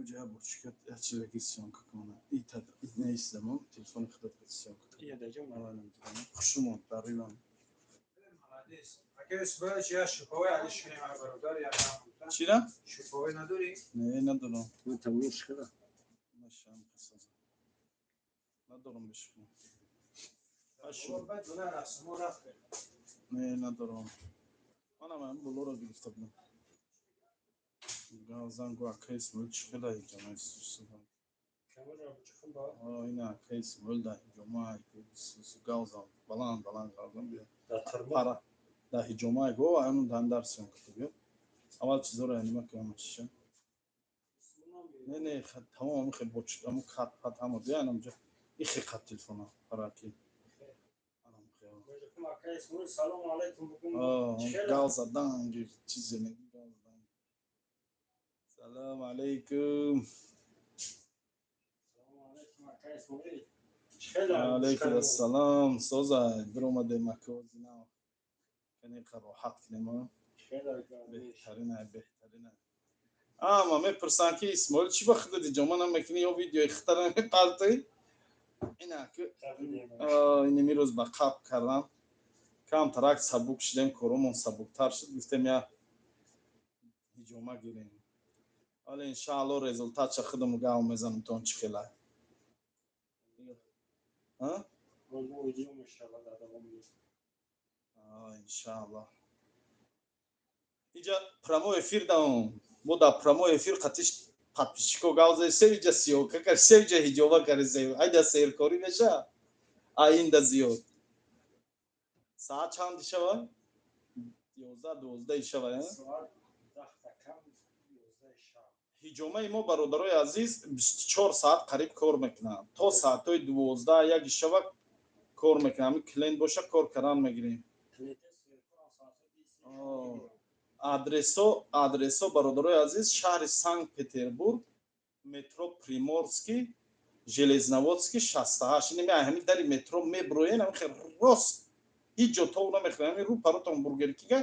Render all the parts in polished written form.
Ҳамҷа я бочка, я чизаки съёмка кунам. Ита неистамон, телефони худат съёмка. Я даҷа. Хушумон дар рӯям. Молодец. Ака Исмоил, чи я шуповой али шунем, бародар, я Чира? Шуповой надорӣ? Не, надорам. Тамош кара. Машам қасаза. Надорам бешку. Баъд дуна расмо рафт. Не, надорам. Манам ҳам болоро гирифта будам. Занго, ака Исмоил, чӣ хела ҳиҷома? Ина, ака Исмоил да ҳиҷома галзам, баланд баланд галзам, биё. Пара да ҳиҷома го ҳамун дан дар съёмка биё. Аввал чизоро анима ки ҳама чиша. Не, не, тамом ҳамин хел боч, ҳамун кат пат ҳама биё анамҷа. Ихе қат телефона параки. Салому алайкум. Гал задан чизе не гал задан. Салому алайкум. Алайкум ассалом. Соза биромадем, акозина. Канеқа роҳат кунем. Беҳтарина, беҳтарина. Ама мепурсанд, ки Исмоил, чӣ ба худат иҷома намекунӣ ё видеои хитара мепартоӣ? Ина, инами рӯз ба қаб кардам. Камтарак сабук шудем, коромон сабуктар шуд, гуфтем, я ҳиҷома гирем. Вале иншаалло результатша худам гав мезанам, то он чӣ хела. А? Иншаалло. Иҷа прямой эфир даом. Мо дар прямой эфир қатиш подписчико гав зади, иҷа съёмка кар, се иҷа ҳиҷоба карисем. Айда серкорӣ меша? Аинда зиёд. Саат чанд шава? 11, 12 шава. Ҳиҷомаи мо, бародарои азиз, 24 саат қариб кор мекунад. То саатҳои 12, 1 шава кор мекунад. Ҳамин клиент боша, кор кардан мегирем. Адресо, адресо, бародарои азиз: шаҳри Санкт Петербург, метро Приморский, Железноводский, 68. Инами ҳамин дари метро меброен, ҳамин хел рост, ҳеҷ ҷо тов намехӯрем. Ҳамин рӯ паротон Бургеркинга,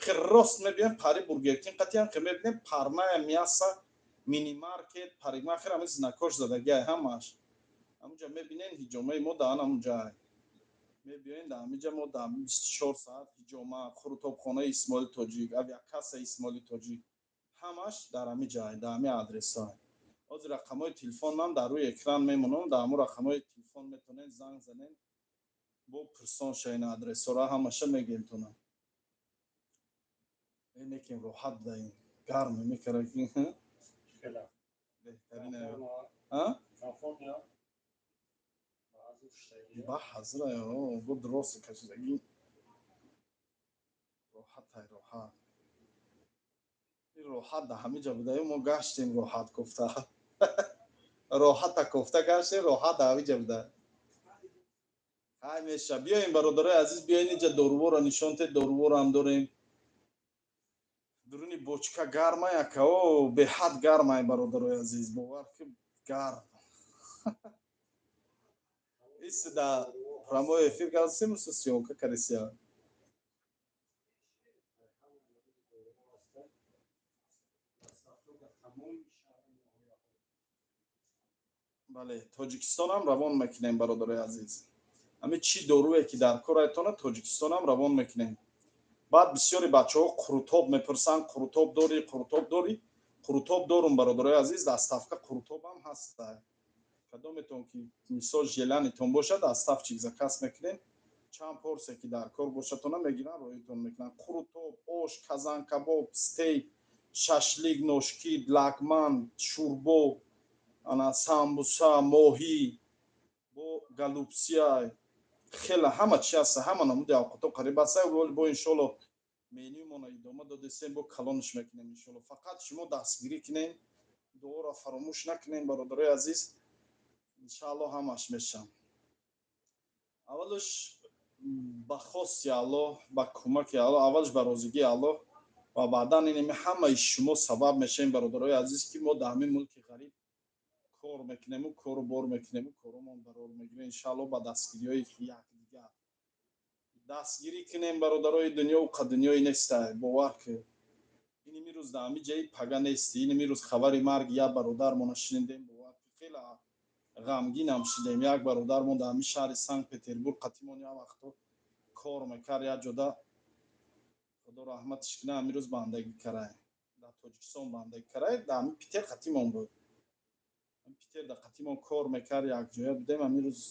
хел рост мебием, пари Бургеркин қатиам хел мебинем, «Парная мясо», минимаркет, парикмахер, ҳамин знакош задагиай ҳамаш. Ҳамунҷа мебинен, ҳиҷомаи мо даҳан ҳамунҷа мебиёен. Дар ҳаминҷа мо дар 24 саат ҳиҷома, хурутобхонаи Исмоили Тоҷик, авиакасса Исмоили Тоҷик, ҳамаш дар ҳамин ҷай, дар ҳамин адресҳо. Ҳозир рақамҳои телефонам дар рӯи экран мемонам. Дар ҳамун рақамҳои телефон метавонед занг занед, бо пурсон шавен, адресҳоро ҳамаша мегемтона. Некем роҳат даин гарм мекара ки беҳтарин. Ба ҳазра бо дрост кашидаги роҳатай, роҳат. Ин роҳат да ҳамин ҷа буда. Мо гаштем, роҳат кофта, роҳата кофта гаштем, роҳат да ҳамин ҷа буда. Ҳай, меша, биёем, бародарои азиз, биёен, инҷа доруворо нишон те. Доруворам дорем. Дуруни бочка гармай, ака, о, беҳад гармай, бародарои азиз, бовар ки гарм. Иси да прямой эфир галсем, съёмка карисия. Бале, Тоҷикистонам равон мекунем, бародарои азиз. Ҳамин чӣ доруе ки дар корайтона, Тоҷикистонам равон мекунем. Баъд бисёри бачаҳо қурутоб мепурсанд: «Қурутоб дорӣ? Қурутоб дорӣ?» Қурутоб дорум, бародарои азиз, доставка қурутобам ҳаста. Кадометон ки, мисол, желаниетон бошад, доставчик заказ мекунем. Чанд порция ки дар кор бошадтона, мегиранд, роитон мекунанд. Қурутоб, ош, казанкабоб, стейк, шашлик, ношки, лагман, шӯрбо, ана самбуса, моҳӣ бо голубцы, хела ҳама чи ҳаста, ҳама намуди авқото қариб аста. Бо иншолло менюмона идома додесем, бо калонш мекунем, иншолло. Фақат шумо дастгирӣ кунем, дуоро фаромӯш накунем, бародарои азиз, иншаалло ҳамаш мешам. Аввалш ба хости Аллоҳ, ба кӯмаки Аллоҳ, аввалш ба розигии Аллоҳ ва баъдан инеми ҳамаи шумо сабаб мешавем, бародарои азиз, ки мо дар ҳамин мулки ғариб кор мекунему, кору бор мекунему, коромон барор мегирем, иншаалло, ба дастгириҳои якдигар. Дастгирӣ кунем, бародарои. Дунё уқа дунёи нестай, бовар ки. Ин имрӯз дар ҳамин ҷаи пага нести. Ин имрӯз хабари марги як бародармона шунидем, бовар ки хеле ғамгинам шудем. Як бародармон дар ҳамин шаҳри Санкт Петербург қатимон як вақто кор мекард як ҷода. Худо раҳматиш кунад, ҳамин рӯз бандагӣ карай. Дар Тоҷикистон бандагӣ карай, дар ҳамин Питер қатимон буд. Питер дар қатимон кор мекард, якҷоя будем. Ҳамин рӯз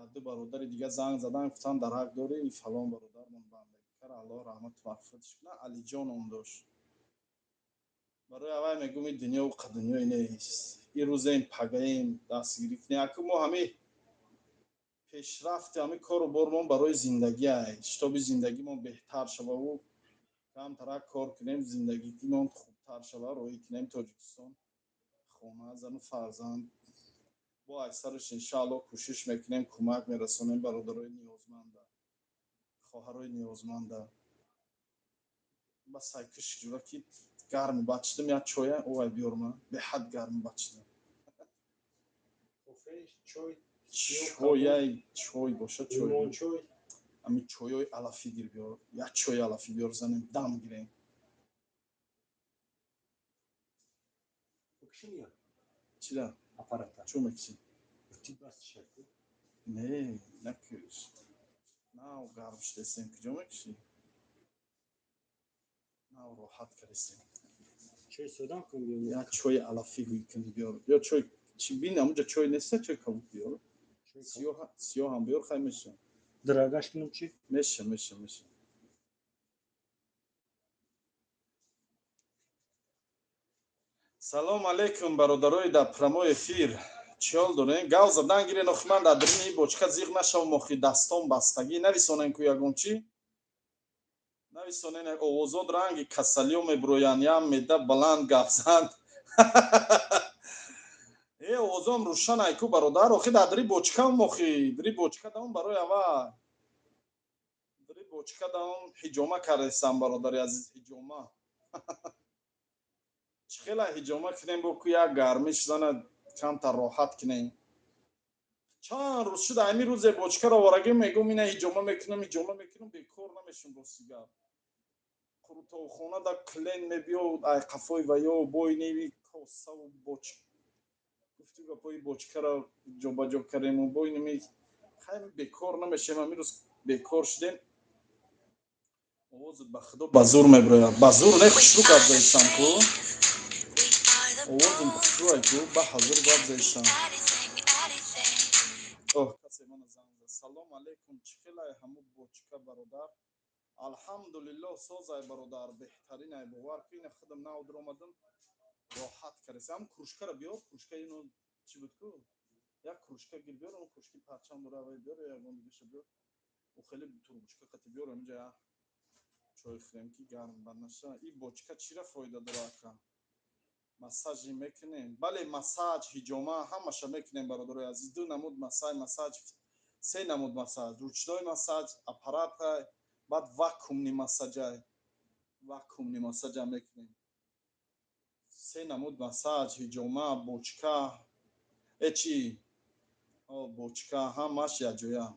як ду бародари дига занг задан, гуфтанд дарак дорӣ, фалон бародармон бандагӣ кард. Аллоҳ раҳмату мағфиратиш кунад. Алиҷон ном дошт. Барои аввал мегӯм, ин дунё қа дунёе нест. Ин рӯзем пагаем дастгирӣ кунем. Аку мо ҳамин пешрафти ҳамин кору бормон барои зиндагиай, шитоби зиндагимон беҳтар шававу камтарак кор кунем, зиндагимон хубтар шава, роҳӣ кунем Тоҷикистон, хона, зану фарзанд. Бо аксараш иншааллоҳ кӯшиш мекунем, кӯмак мерасонем бародарои ниёзманда, хоҳарои ниёзманда. Ба сайкиш ҷура ки гарми бачидам, як чоя овай биёрма, беҳад гарми бачидам. Чояй чой боша, чой. Ами чойои алафӣ гир биёр, як чои алафӣ биёр, занем дам гирем. Чира? Чо мекишӣ? Не, накиш. Нав гарм шудесем, куҷо мекишӣ? Нав роҳат кардесем. Як чои алафӣ ҳуй кун биёр. Ё чой чи бин, ҳамунҷа чой неста, чой кабуд биёр. Сиёҳам биёр, хай меша. Дорогаш кунам чи? Меша, меша, меша. Салом алейкум, бародарои дар прямой эфир. Чӣ ҳол дорем? Гав задан гирен, охи ман дар даруни бочка зиғ нашавам, охи дастон бастагӣ. Нависонен ку ягон чӣ? Нависонен, овозот ранги касалиё мебуроянд, ям меда баланд гап занд. Э, овозом рӯшан айку бародар, охи дар дари бочкам, охи дари бочка даом барои ава. Дари бочка даом ҳиҷома кардесам, бародари азиз, ҳиҷома. Чӣ хела ҳиҷома кунем, бо ку як гармиш зана камтар роҳат кунем. Чанд рӯз шуда ҳамин рӯзе бочкаро оворагӣ мегӯм, ина ҳиҷома мекунам, ҳиҷома мекунам, бекор намешум рости гап. Қурутовхона да клен мебиёд, ай қафои ваё бой неви косаву боч. Гуфту гапои бочкаро ҷобаҷо кардему бой неми хай бекор намешем, ҳамин рӯз бекор шудем. Овозат ба худо ба зур мебирояд. Ба зур не, хушрӯ гап заистам ку. Овозам хушрӯ ай ку, ба ҳазур гап заистам. Оҳ, касе мана занг зад. Салом алейкум, чӣ хелай ҳаму бочка бародар? Алҳамдулиллоҳ, созай бародар, беҳтарин ай, бовар ку, ина худам нав дуромадам, роҳат кардесам. Ҳам кружкаро биёр, кружка ино чӣ буд ку? Як кружка гир биёр, он кружки парчам дора, вай биёр, ягон дигаша биёр. О хеле турбучка қати биёр, ҳаминҷа як чой хӯрем ки гарм бад наша. И бочка чира фоида дора ака? Массажи мекунем? Бале, массаж, ҳиҷома ҳамаша мекунем, бародарои азиз. Ду намуд массаж, се намуд массаж, ручной массаж, аппарата, баъд вакуумный массажай. Вакуумный массажа мекунем. Се намуд массаж, ҳиҷома, бочка, э чи? О, бочка ҳамаш якҷоя.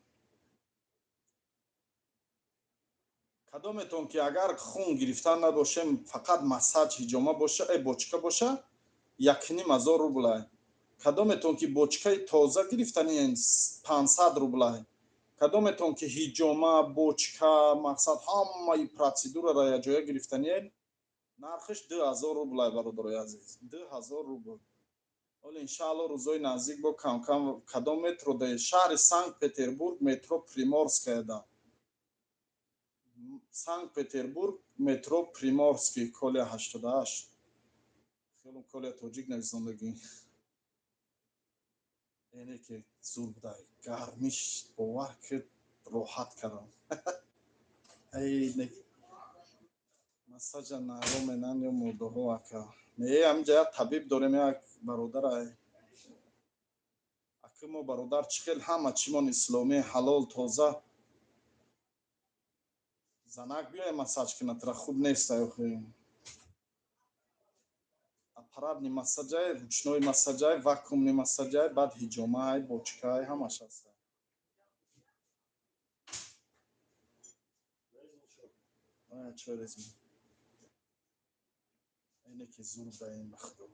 Кадометон ки агар хун гирифтан набошем, фақат массаж, ҳиҷома боша, э бочка боша, 1500 рублай. Кадометон ки бочкаи тоза гирифтани 500 рублай. Кадометон ки ҳиҷома, бочка, мақсад ҳамаи процедураро якҷоя гирифтаниен, нархиш 2000 рублай, бародарои азиз. 2000 рубл. Ҳоло иншааллоҳ рӯзои наздик бо кам-кам кадом метро да шаҳри Санкт Петербург, метро Приморская да. Санкт Петербург, метро Приморский, колия 88. Хелом колия тоҷик нависондагӣ. Эне ки зур будай, гармиш бовар ки роҳат кардам. Эй, не массажа наро менан ё мурдаҳо ака. Не, ҳаминҷа як табиб дорем, як бародарай. Ака мо бародар чӣ хел ҳама чимон исломӣ, ҳалол, тоза. Занак биёй массаж кунад, тра хуб нест охи. Аппаратный массажай, ручной массажай, вакуумный массажай, баъд ҳиҷомай, бочкай, ҳамаш ҳаст. Чой резм. Не ки зур даем ба худо.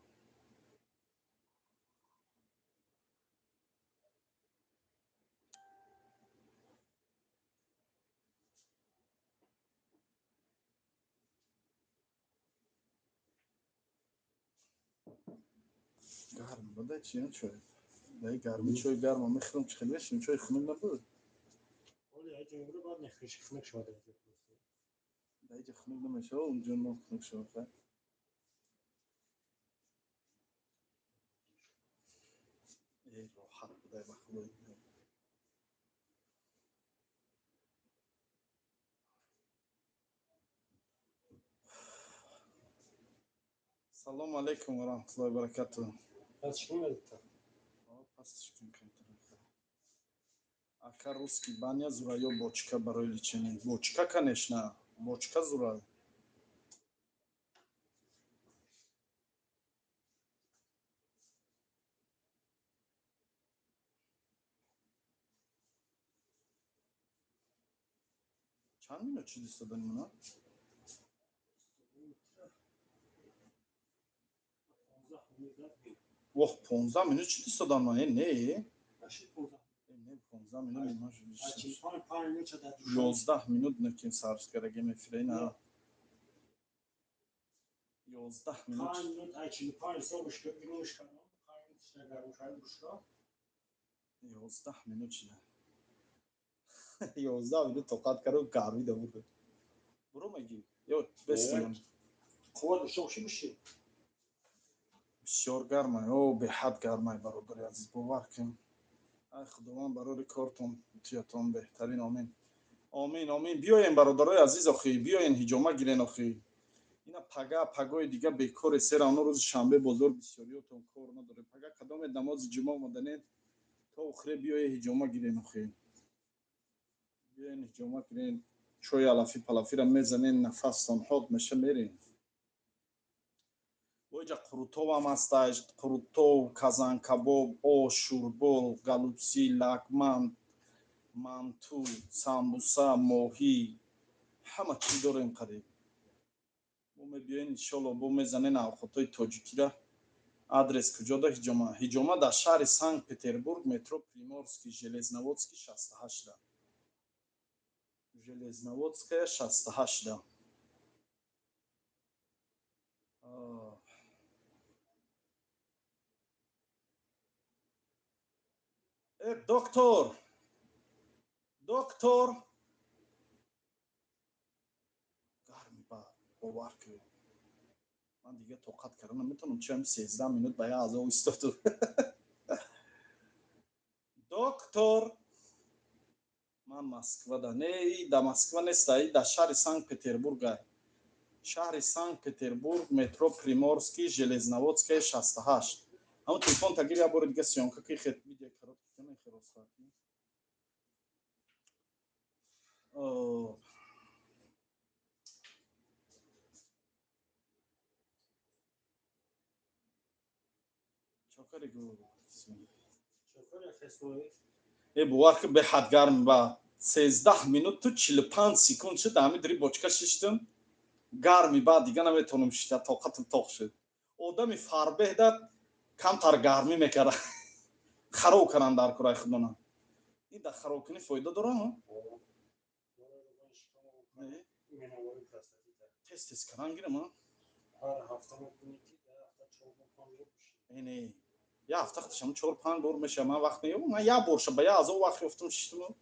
Гарм буда чи чой? Дай гарми чой гарма мехӯрам, чи хел мешинем, чой хунук набуд? Даиҷа хунук намешава, унҷо мо хунук шава. Эй, роҳат будай ба худои. Салому алайкум ва раҳматуллоҳи ва баракатуҳ. Ака, русский баня зура ё бочка барои лечение? Бочка, конечно, бочка зура. Чанд минут шуд истодани мана? Воҳ, 15 минут шуд истодан ман? Э, не, не, 15 минут, 11 минут наким сарскараги мефира ина 11 минут. 11 минут шуда, 11 минут тоқат кардам, гармида буд. Буро мегӣ ё бестимон? Бисёр гармай, о, беҳад гармай, бародари азиз, бовар кун. Ай худованд, барори кортон туятон беҳтарин. Омин, омин, омин. Биёен, бародарои азиз, охи, биёен, ҳиҷома гирен, охи. Ина пага, пагои дига бекоре сера, оно рӯзи шанбе бозор бисёриётон кор надоре. Пага кадоме намози ҷумъа омаданед, то охире биёе, ҳиҷома гирен, охи. Биёен, ҳиҷома гирен, чои алафӣ палафиро мезанен, нафастон ҳод меша, мерен. Боиҷа қурутовам ҳасташ, қурутов, казанкабоб, ош, шӯрбо, голубцы, лагман, манту, самбуса, моҳӣ, ҳама чӣ дорем қариб. Бо мебиёен, иншолло, бо мезанен авқотҳои тоҷикира. Адрес куҷода ҳиҷома? Ҳиҷома дар шаҳри Санкт Петербург, метро Приморский, Железноводский 68-да, Железноводская 68-да. Э, доктор, доктор, гарми ба, бовар кунед, ман дига тоқат карда наметавонам. Чам 13 минут ба як азоб истоду. Доктор, ман Москвада. Не, да Москва неста, и дар шаҳри Санкт Петербурга, шаҳри Санкт Петербург, метро Приморский, Железноводская 68. Ҳамон телефон тагир, як бори дига съёмка ки, хет видео короткий кана херос. О. Чокари гу. Э, бовар ки, беҳад гарм ба, 13 минуту 45 секунд шуд. Ҳами дри бочка шиштум, гарми ба, дига наметавонам шита, тоқатам тоқ шуд. Одами фарбеҳда камтар гармӣ мекарда, хароб кардан дар кораи худона. Ин дар харобкунӣ фоида дора? Тез тез кардан гирам. Не, як ҳафта худашам чор панҷ бор меша, ман вақт меёбам. Ман як борша ба як азоб вақт ёфтам, шиштум.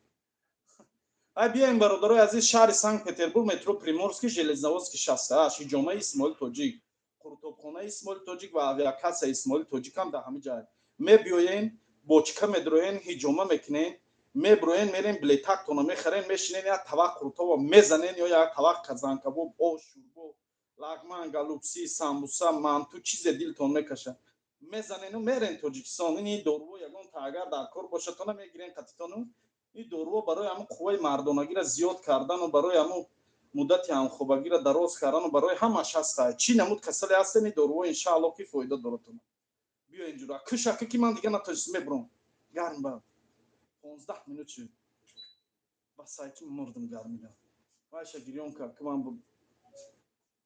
Ай, биёем, бародарои азиз, шаҳри Санкт Петербург, метро Приморский, Железноводский 68, ҳиҷомаи Исмоили Тоҷик, қуртобхонаи Исмоили Тоҷик ва авиакассаи Исмоили Тоҷикам дар ҳамин ҷай. Мебиёен, бочка медроен, ҳиҷома мекунен, меброен, мерен, билетактона мехарен, мешинен, як табақ қуртоба мезанен ё як табақ казанкабоб, ош, шӯрбо, лагман, голубцы, самбуса, манту, чизе дилтон мекашад, мезанену мерен Тоҷикистон. Ини доруво ягон та агар дар кор бошад, тона мегирен қатитону. Ин доруво барои ҳамун қувваи мардонагиро зиёд кардану барои ҳамун муддати ҳамхобагиро дароз кардану барои ҳамаш ҳаста. Чӣ намуд касале ҳастен, ин доруво иншаалло ки фоида доратон. Биё инҷура кушака ки ман дига натоҷист, мебурам. Гарм ба, 15 минут шуд, ба сайки мурдам гармида. Вайша гирён кард ки ман.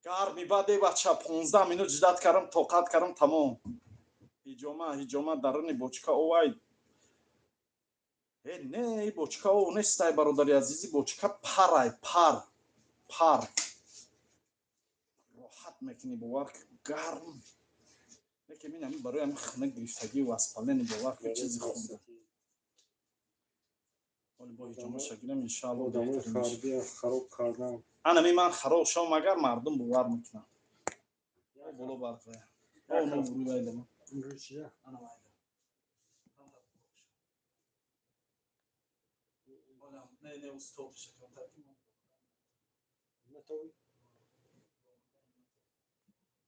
Гарми баъде, бача, 15 минут ждать кардам, тоқат кардам, тамом. Ҳиҷома, ҳиҷома, даруни бочка овай. Э, не, бочка о нестай, бародари азизи, бочка парай, пар, пар. Роҳат мекунӣ, бовар, гарм. Лекин ин ҳами барои ҳами хунук гирифтагӣ, воспаление, бовар ки, чизи хуб. Оли бо ҳиҷомаша гирам, иншаалло. Одамои харбия хароб кардан. Анами ман хароб шавам, агар мардум бовар мекунам. Боло барфая. О, ну, рӯй. Рӯй. Ана вайда. Не, не, устод, шакам. Натови.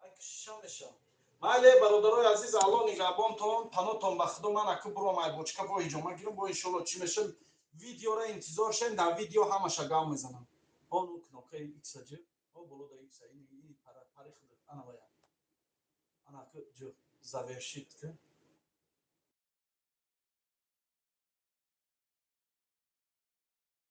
Ай, кишам мешам. Майле, бародарои азиз, Алло нигаҳбонтон, панотон ба Худо. Ман аку буром, ай бочка бо ҳиҷома гирам, бо иншолло чӣ мешам, видеора интизор шем, дар видео ҳамаша гав мезанам. Он кнопкаи икса ҷи, о, боло да икса, ини пари худ, ана вая. Ана аку ҷи, завершить ки.